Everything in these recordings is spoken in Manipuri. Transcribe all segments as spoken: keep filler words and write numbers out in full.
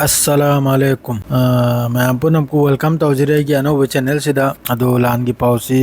ꯑꯁꯂꯥꯝ ꯑꯂꯩꯀꯨꯝ꯫ ꯑ, ꯃꯌꯥꯝ ꯄꯨꯝꯅꯃꯛꯄꯨ welcome ꯇꯧꯖꯔꯤ ꯑꯩꯒꯤ ꯑꯅꯧꯕ channel ꯁꯤꯗ꯫ ꯑꯗꯣ ꯂꯥꯟꯒꯤ ꯄꯥꯎꯁꯤ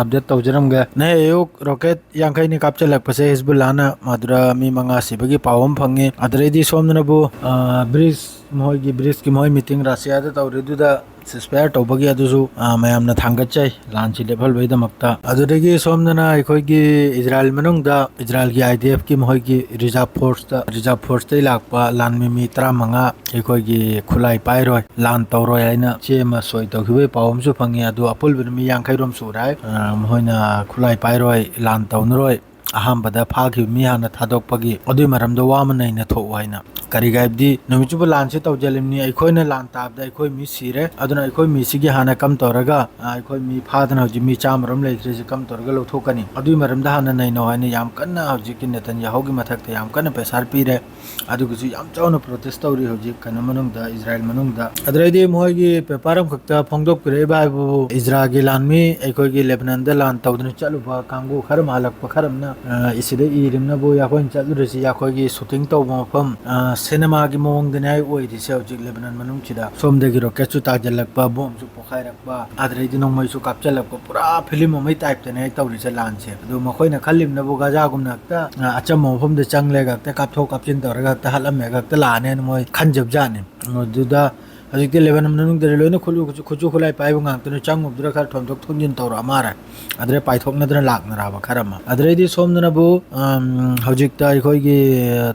update ꯇꯧꯖꯔꯝꯒꯦ꯫ ꯅꯍꯥꯟ ꯑꯌꯨꯛ rocket ꯌꯥꯡꯈꯩꯅꯤ ꯀꯥꯞꯆꯜꯂꯛꯄꯁꯦ ꯍꯤꯖꯕꯨꯜꯂꯥꯅ, ꯃꯗꯨꯗ ꯃꯤ ꯃꯉꯥ ꯁꯤꯕꯒꯤ ꯄꯥꯎ ꯑꯃ ꯐꯪꯉꯤ꯫ ꯑꯗꯨꯗꯩꯗꯤ ꯁꯣꯝꯗꯅꯕꯨ, ꯑ, bridge, ꯃꯈꯣꯏꯒꯤ bridge ꯀꯤ ꯃꯈꯣꯏ meeting ꯔꯁꯤꯌꯥꯗ ꯇꯧꯔꯤꯗꯨꯗ ceasefire ꯇꯧꯕꯒꯤ ꯑꯗꯨꯁꯨ, ꯑ, ꯃꯌꯥꯝꯅ ꯊꯥꯡꯒꯠꯆꯩ ꯂꯥꯟꯁꯤ ꯂꯦꯞꯍꯜꯕꯒꯤꯗꯃꯛꯇ꯫ ꯑꯗꯨꯗꯒꯤ ꯁꯣꯝꯗꯅ ꯑꯩꯈꯣꯏꯒꯤ ꯏꯖꯔꯥꯏꯜ ꯃꯅꯨꯡꯗ ꯏꯖꯔꯥꯏꯜꯒꯤ I D F ꯀꯤ ꯃꯈꯣꯏꯒꯤ reserve force ꯇ, reserve force ꯇꯩ ꯂꯥꯛꯄ ꯂꯥꯟꯃꯤ ꯃꯤ ꯇꯔꯥꯃꯉꯥ ꯑꯩꯈꯣꯏꯒꯤ ꯈꯨꯠꯂꯥꯏ ꯄꯥꯏꯔꯣꯏ, ꯂꯥꯟ ꯇꯧꯔꯣꯏ ꯍꯥꯏꯅ ꯆꯦ ꯑꯃ ꯁꯣꯏ ꯇꯧꯈꯤꯕꯒꯤ ꯄꯥꯎ ꯑꯃꯁꯨ ꯐꯪꯉꯤ꯫ ꯑꯗꯨ ꯑꯄꯨꯟꯕꯗ ꯃꯤ ꯌꯥꯡꯈꯩ ꯔꯣꯝ ꯁꯨꯔꯦ ꯍꯥꯏ꯫ ꯑ, ꯃꯈꯣꯏꯅ ꯈꯨꯠꯂꯥꯏ ꯄꯥꯏꯔꯣꯏ, ꯂꯥꯟ ꯇꯧꯅꯔꯣꯏ꯫ ꯑꯍꯥꯟꯕꯗ ꯐꯥꯈꯤꯕ ꯃꯤ ꯍꯥꯟꯅ ꯊꯥꯗꯣꯛꯄꯒꯤ ꯑꯗꯨꯒꯤ ꯃꯔꯝꯗ ꯋꯥ ꯑꯃ ꯅꯩꯅ ꯊꯣꯛꯎ ꯍꯥꯏꯅ꯫ ꯀꯔꯤꯒꯤ ꯍꯥꯏꯕꯗꯤ ꯅꯨꯃꯤꯠ ꯆꯨꯞꯄ ꯂꯥꯟꯁꯤ ꯇꯧꯖꯜꯂꯤꯕꯅꯤ꯫ ꯑꯩꯈꯣꯏꯅ ꯂꯥꯟ ꯇꯥꯕꯗ ꯑꯩꯈꯣꯏ ꯃꯤ ꯁꯤꯔꯦ꯫ ꯑꯗꯨꯅ ꯑꯩꯈꯣꯏ ꯃꯤꯁꯤꯒꯤ ꯍꯥꯟꯅ ꯀꯝ ꯇꯧꯔꯒ, ꯑ, ꯑꯩꯈꯣꯏ ꯃꯤ ꯐꯥꯗꯅ ꯍꯧꯖꯤꯛ ꯃꯤ ꯆꯥꯝꯃ ꯔꯣꯝ ꯂꯩꯈ꯭ꯔꯤꯁꯤ ꯀꯝ ꯇꯧꯔꯒ ꯂꯧꯊꯣꯛꯀꯅꯤ? ꯑꯗꯨꯒꯤ ꯃꯔꯝꯗ ꯍꯥꯟꯅ ꯅꯩꯅꯧ ꯍꯥꯏꯅ ꯌꯥꯝ ꯀꯟꯅ ꯍꯧꯖꯤꯛꯀꯤ ꯅꯦꯇꯟꯌꯥꯍꯨꯒꯤ ꯃꯊꯛꯇ ꯌꯥꯝ ꯀꯟꯅ pressure ꯄꯤꯔꯦ꯫ ꯑꯗꯨꯒꯤꯁꯨ ꯌꯥꯝ ꯆꯥꯎꯅ protest ꯇꯧꯔꯤ ꯍꯧꯖꯤꯛ ꯀꯩꯅꯣ ꯃꯅꯨꯡꯗ, ꯏꯖꯔꯥꯏꯜ ꯃꯅꯨꯡꯗ꯫ ꯑꯗꯨꯗꯩꯗꯤ ꯃꯣꯏꯒꯤ paper ꯑꯃꯈꯛꯇ ꯐꯣꯡꯗꯣꯛꯄꯤꯔꯛꯏꯕ ꯍꯥꯏꯕꯕꯨ ꯏꯖꯔꯥꯒꯤ ꯂꯥꯟꯃꯤ ꯑꯩꯈꯣꯏꯒꯤ ꯂꯦꯕꯅꯟꯗ ꯂꯥꯟ ꯇꯧꯗꯨꯅ ꯆꯠꯂꯨꯕ ꯀꯥꯡꯕꯨ ꯈꯔ ꯑꯃ ꯍꯜꯂꯛꯄ ꯈꯔ ꯑꯃꯅ, ꯑ, ꯁꯤꯗ ꯏꯔꯤꯕꯅꯕꯨ ꯑꯩꯈꯣꯏꯅ ꯆꯠꯂꯨꯔꯤꯁꯤ ꯑꯩꯈꯣꯏꯒꯤ shooting ꯇꯧꯕ ꯃꯐꯝ, ꯑ, cinema ꯒꯤ ꯃꯑꯣꯡꯗꯅꯦ ꯍꯥꯏ ꯑꯣꯏꯔꯤꯁꯦ ꯍꯧꯖꯤꯛ ꯂꯦꯕꯅꯟ ꯃꯅꯨꯡꯁꯤꯗ꯫ ꯁꯣꯝꯗꯒꯤ rocket ꯁꯨ ꯇꯥꯁꯤꯜꯂꯛꯄ, bomb ꯁꯨ ꯄꯣꯈꯥꯏꯔꯛꯄ, ꯑꯗꯨꯗꯩꯗꯤ ꯅꯣꯡꯃꯩꯁꯨ ꯀꯥꯞꯆꯜꯂꯛꯄ, ꯄꯨꯔꯥ film ꯑꯃꯒꯤ type ꯇꯅꯦ ꯇꯧꯔꯤꯁꯦ ꯂꯥꯟꯁꯦ꯫ ꯑꯗꯨ ꯃꯈꯣꯏꯅ ꯈꯜꯂꯤꯕꯅꯕꯨ ꯒꯥꯖꯥꯒꯨꯝꯅ ꯍꯦꯛꯇ, ꯑ, ꯑꯆꯝꯕ ꯃꯐꯝꯗ ꯆꯪꯂꯒ ꯍꯦꯛꯇ ꯀꯥꯞꯊꯣꯛ ꯀꯥꯞꯁꯤꯟ ꯇꯧꯔꯒ ꯍꯦꯛꯇ ꯍꯥꯠꯂꯝꯃꯦꯒ ꯍꯦꯛꯇ ꯂꯥꯛꯑꯅꯦꯅ ꯃꯣꯏ ꯈꯟꯖꯕꯖꯥꯠꯅꯤ꯫ ꯑꯗꯨꯗ ꯍꯧꯖꯤꯛꯇꯤ ꯂꯦꯕꯅꯟ ꯃꯅꯨꯡꯗꯗꯤ ꯂꯣꯏꯅ ꯈꯨꯠꯂꯨ-, ꯈꯨꯠꯁꯨ ꯈꯨꯠꯂꯥꯏ ꯄꯥꯏꯕ ꯉꯥꯛꯇꯅꯤ꯫ ꯆꯪꯉꯨꯕꯗꯨꯗ ꯈꯔ ꯊꯣꯝꯗꯣꯛ ꯊꯣꯝꯖꯤꯟ ꯇꯧꯔꯛꯑ ꯃꯥꯜꯂꯦ꯫ ꯑꯗꯨꯗꯩ ꯄꯥꯏꯊꯣꯛꯅꯗꯅ ꯂꯥꯛꯅꯔꯕ ꯈꯔ ꯑꯃ꯫ ꯑꯗꯨꯗꯩꯗꯤ ꯁꯣꯝꯗꯅꯕꯨ, ꯑꯝ, ꯍꯧꯖꯤꯛꯇ ꯑꯩꯈꯣꯏꯒꯤ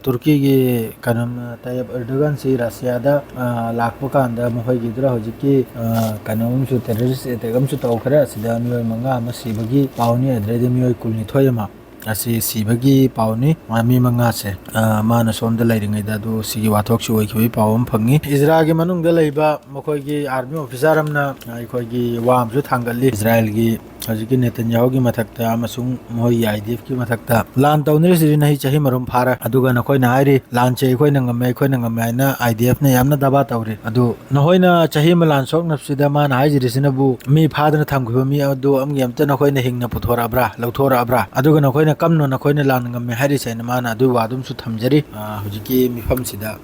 ꯇꯨꯔꯀꯤꯒꯤ ꯀꯩꯅꯣ, ꯇꯥꯌꯞ ꯑꯔꯗꯣꯒꯥꯟꯁꯤ ꯔꯁꯤꯌꯥꯗ, ꯑ, ꯂꯥꯛꯄ ꯀꯥꯟꯗ ꯃꯈꯣꯏꯒꯤꯗꯨꯗ ꯍꯧꯖꯤꯛꯀꯤ, ꯑ, ꯀꯩꯅꯣ ꯑꯃꯁꯨ, terrorist attack ꯑꯃꯁꯨ ꯇꯧꯈ꯭ꯔꯦ꯫ ꯑꯁꯤꯗ ꯃꯤꯑꯣꯏ ꯃꯉꯥ ꯑꯃ ꯁꯤꯕꯒꯤ ꯄꯥꯎꯅꯤ, ꯑꯗꯨꯗꯩꯗꯤ ꯃꯤꯑꯣꯏ ꯀꯨꯟꯅꯤꯊꯣꯏ ꯑꯃ ꯑꯁꯤ ꯁꯤꯕꯒꯤ ꯄꯥꯎꯅꯤ꯫ ꯃꯥ ꯃꯤ ꯃꯉꯥꯁꯦ, ꯑ, ꯃꯥꯅ ꯁꯣꯝꯗ ꯂꯩꯔꯤꯉꯩꯗ ꯑꯗꯨ ꯁꯤꯒꯤ ꯋꯥꯊꯣꯛꯁꯤ ꯑꯣꯏꯈꯤꯕꯒꯤ ꯄꯥꯎ ꯑꯃ ꯐꯪꯉꯤ꯫ ꯏꯖꯔꯥꯒꯤ ꯃꯅꯨꯡꯗ ꯂꯩꯕ ꯃꯈꯣꯏꯒꯤ army officer ꯑꯃꯅ ꯑꯩꯈꯣꯏꯒꯤ ꯋꯥ ꯑꯃꯁꯨ ꯊꯥꯡꯒꯠꯂꯤ꯫ ꯏꯖꯔꯥꯏꯜꯒꯤ ꯍꯧꯖꯤꯛꯀꯤ ꯅꯦꯇꯟꯌꯥꯍꯨꯒꯤ ꯃꯊꯛꯇ ꯑꯃꯁꯨꯡ ꯃꯈꯣꯏꯒꯤ I D F ꯀꯤ ꯃꯊꯛꯇ ꯂꯥꯟ ꯇꯧꯅꯔꯤꯁꯤꯗꯤ ꯅꯍꯤ ꯆꯍꯤ ꯃꯔꯨꯝ ꯐꯥꯔꯦ꯫ ꯑꯗꯨꯒ ꯅꯈꯣꯏꯅ ꯍꯥꯏꯔꯤ ꯂꯥꯟꯁꯦ ꯑꯩꯈꯣꯏꯅ ꯉꯝꯃꯦ, ꯑꯩꯈꯣꯏꯅ ꯉꯝꯃꯦ ꯍꯥꯏꯅ I D F ꯅ ꯌꯥꯝꯅ ꯗꯥꯕꯥ ꯇꯧꯔꯤ꯫ ꯑꯗꯨ ꯅꯈꯣꯏꯅ ꯆꯍꯤ ꯑꯃ ꯂꯥꯟ ꯁꯣꯛꯅꯕꯁꯤꯗ ꯃꯥꯅ ꯍꯥꯏꯖꯔꯤꯁꯤꯅꯕꯨ ꯃꯤ ꯐꯥꯗꯅ ꯊꯝꯈꯤꯕ ꯃꯤ ꯑꯗꯨ ꯑꯃꯒꯤ ꯑꯝꯇ ꯅꯈꯣꯏꯅ ꯍꯤꯡꯅ ꯄꯨꯊꯣꯔꯛꯑꯕ꯭ꯔꯥ, ꯂꯧꯊꯣꯔꯛꯑꯕ꯭ꯔꯥ? ꯑꯗꯨꯒ ꯅꯈꯣꯏꯅ ꯀꯝꯅꯣ ꯅꯈꯣꯏꯅ ꯂꯥꯟ ꯉꯝꯃꯦ ꯍꯥꯏꯔꯤꯁꯦ ꯍꯥꯏꯅ ꯃꯥꯅ ꯑꯗꯨꯒꯤ ꯋꯥꯗꯨꯝꯁꯨ ꯊꯝꯖꯔꯤ꯫ ꯑ, ꯍꯧꯖꯤꯛꯀꯤ ꯃꯤꯐꯝꯁꯤꯗ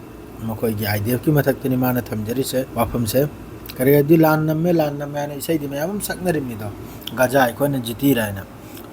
ꯃꯈꯣꯏꯒꯤ ꯑꯥꯏ ꯗꯤ ꯑꯦꯐꯀꯤ ꯃꯊꯛꯇꯅꯤ ꯃꯥꯅ ꯊꯝꯖꯔꯤꯁꯦ ꯋꯥꯐꯝꯁꯦ꯫ ꯀꯔꯤ ꯍꯥꯏꯕꯗꯤ ꯂꯥꯟ ꯅꯝꯃꯦ, ꯂꯥꯟ ꯅꯝꯃꯦ ꯍꯥꯏꯅ ꯏꯁꯩꯗꯤ ꯃꯌꯥꯝ ꯑꯃ ꯁꯛꯅꯔꯤꯕꯅꯤꯗꯣ, ꯒꯥꯖꯥ ꯑꯩꯈꯣꯏꯅ ꯖꯤꯇꯤꯔꯦ ꯍꯥꯏꯅ꯫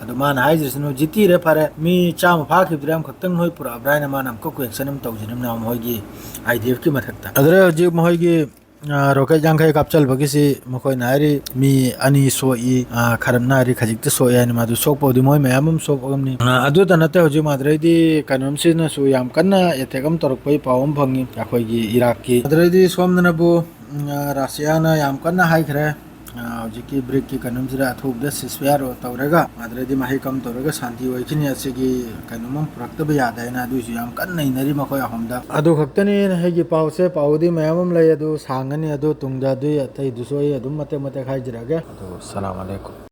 ꯑꯗꯣ ꯃꯥꯅ ꯍꯥꯏꯖꯔꯤꯁꯤꯅ, ꯖꯤꯇꯤꯔꯦ ꯐꯔꯦ, ꯃꯤ ꯆꯥꯝꯃ ꯐꯥꯈꯤꯕꯗꯨꯗ ꯑꯃꯈꯛꯇꯪ ꯅꯣꯏ ꯄꯨꯔꯛꯑꯕ꯭ꯔꯥ ꯍꯥꯏꯅ ꯃꯥꯅ ꯑꯃꯨꯛꯀ ꯀ꯭ꯋꯦꯁꯟ ꯑꯃ ꯇꯧꯖꯔꯤꯕꯅꯤꯅ ꯃꯈꯣꯏꯒꯤ ꯑꯥꯏ ꯗꯤ ꯑꯦꯐꯀꯤ ꯃꯊꯛꯇ꯫ ꯑꯗꯨꯗ ꯍꯧꯖꯤꯛ ꯃꯈꯣꯏꯒꯤ ꯑ, ꯔꯣꯀꯦꯠ ꯌꯥꯡꯈꯩ ꯀꯥꯞꯆꯜꯕꯒꯤꯁꯤ ꯃꯈꯣꯏꯅ ꯍꯥꯏꯔꯤ ꯃꯤ ꯑꯅꯤ ꯁꯣꯛꯏ, ꯑ, ꯈꯔꯝꯅ ꯍꯥꯏꯔꯤ ꯈꯖꯤꯛꯇ ꯁꯣꯛꯏ ꯍꯥꯏꯅ꯫ ꯃꯥꯗꯨ ꯁꯣꯛꯄꯕꯨꯗꯤ ꯃꯣꯏ ꯃꯌꯥꯝ ꯑꯃ ꯁꯣꯛꯑꯝꯅꯤ꯫ ꯑ, ꯑꯗꯨꯇ ꯅꯠꯇꯦ, ꯍꯧꯖꯤꯛ ꯃꯥꯗ꯭ꯔꯩꯗꯤ ꯀꯩꯅꯣꯝꯁꯤꯅꯁꯨ ꯌꯥꯝ ꯀꯟꯅ ꯑꯦꯇꯦꯛ ꯑꯃ ꯇꯧꯔꯛꯄꯒꯤ ꯄꯥꯎ ꯑꯃ ꯐꯪꯉꯤ ꯑꯩꯈꯣꯏꯒꯤ ꯏꯔꯥꯛꯀꯤ꯫ ꯃꯥꯗ꯭ꯔꯩꯗꯤ ꯁꯣꯝꯗꯅꯕꯨ, ꯎꯝ, ꯑ, ꯔꯁꯤꯌꯥꯅ ꯌꯥꯝ ꯀꯟꯅ ꯍꯥꯏꯈ꯭ꯔꯦ꯫ ꯑ, ꯍꯧꯖꯤꯛꯀꯤ ꯕ꯭ꯔꯤꯛꯀꯤ ꯀꯩꯅꯣꯝꯁꯤꯗ ꯑꯊꯨꯕꯗ ceasefire ꯇꯧꯔꯒ ꯃꯥꯗ꯭ꯔꯩꯗꯤ ꯃꯍꯩ ꯀꯝ ꯇꯧꯔꯒ ꯁꯥꯟꯇꯤ ꯑꯣꯏꯈꯤꯅꯤ, ꯑꯁꯤꯒꯤ ꯀꯩꯅꯣꯝ ꯑꯃ ꯄꯨꯔꯛꯇꯕ ꯌꯥꯗꯦ ꯍꯥꯏꯅ ꯑꯗꯨꯏꯁꯨ ꯌꯥꯝ ꯀꯟꯅ ꯅꯩꯅꯔꯤ ꯃꯈꯣꯏ ꯑꯍꯨꯝꯗ꯫ ꯑꯗꯨ ꯈꯛꯇꯅꯤ ꯑꯩꯒꯤ ꯄꯥꯎꯁꯦ꯫ ꯄꯥꯎꯗꯤ ꯃꯌꯥꯝ ꯑꯃ ꯂꯩ, ꯑꯗꯨ ꯁꯥꯡꯉꯅꯤ, ꯑꯗꯨ ꯇꯨꯡꯗ ꯑꯗꯨꯏ ꯑꯇꯩꯗꯨꯁꯨ ꯑꯩ ꯑꯗꯨꯝ ꯃꯇꯦꯛ ꯃꯇꯦꯛ ꯍꯥꯏꯖꯔꯛꯑꯒꯦ꯫ ꯑꯗꯨ ꯁꯂꯥꯝ ꯑꯂꯩꯀꯨꯝ꯫